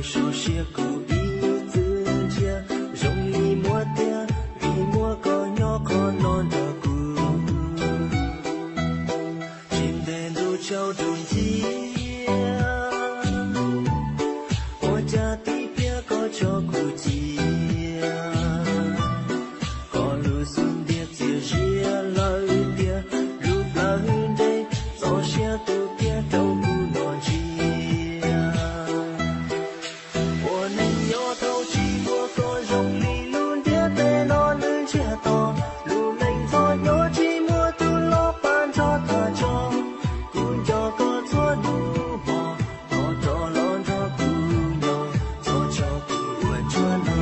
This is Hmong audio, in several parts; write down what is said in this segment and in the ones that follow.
Sov siab kuv ib nyuag txwv ntsiag, zoo li muab tiag vim muaj koj nyob qhov no nrog kuv. Tsis ntev ntuj tsaus ntuj nciab, ua cas tib pliag koj tso kuv cia. Koj lub xub ntiag txias zias lawm tiag, lub plawv nres txoj sia tu kiag rau kuv no ntsia. Ua neej nyob thaum tsis muaj koj zoo li lub ntiaj teb no nws ntsiag to, lub neej txom nyem tsis muaj tus los pab nrog tag nrho. Kuv nco koj txhua hnub hmo, thov rov los nrog kuv nyob, txhob tso kuv ua ntsuag no.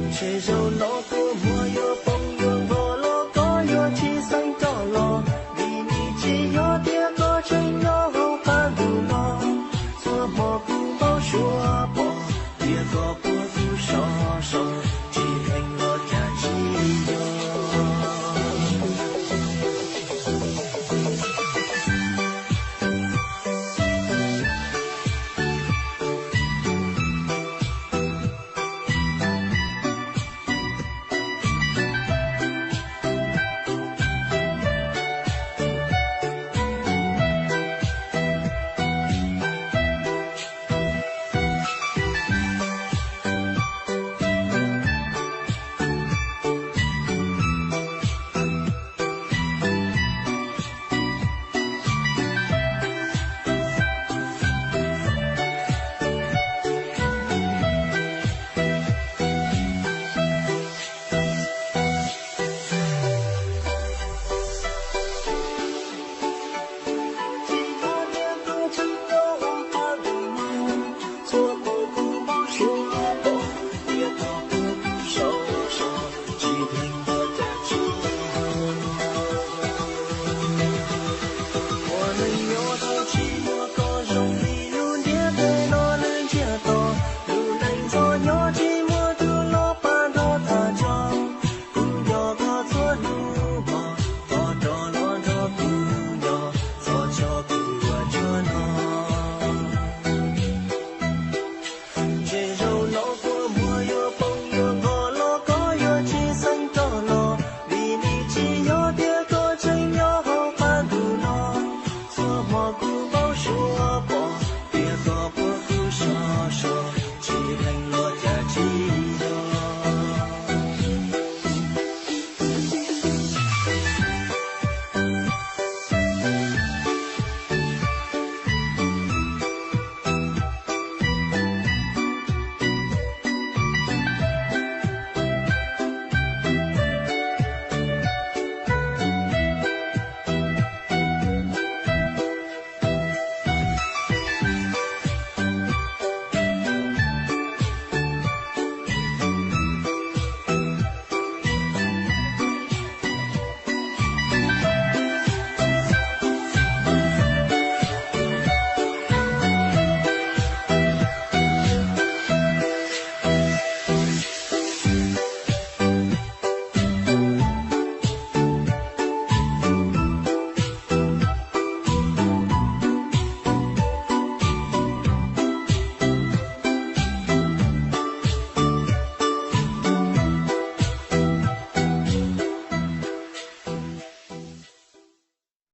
Ntshe zaum no kua muag yuav poob yuav nqos los koj yuav tsis xeeb rov los, vim nws tsis yog tias koj tseem nyob hauv qab ntuj no. Txhua hmo kuv npau suav pom tias koj puag kuv sov so.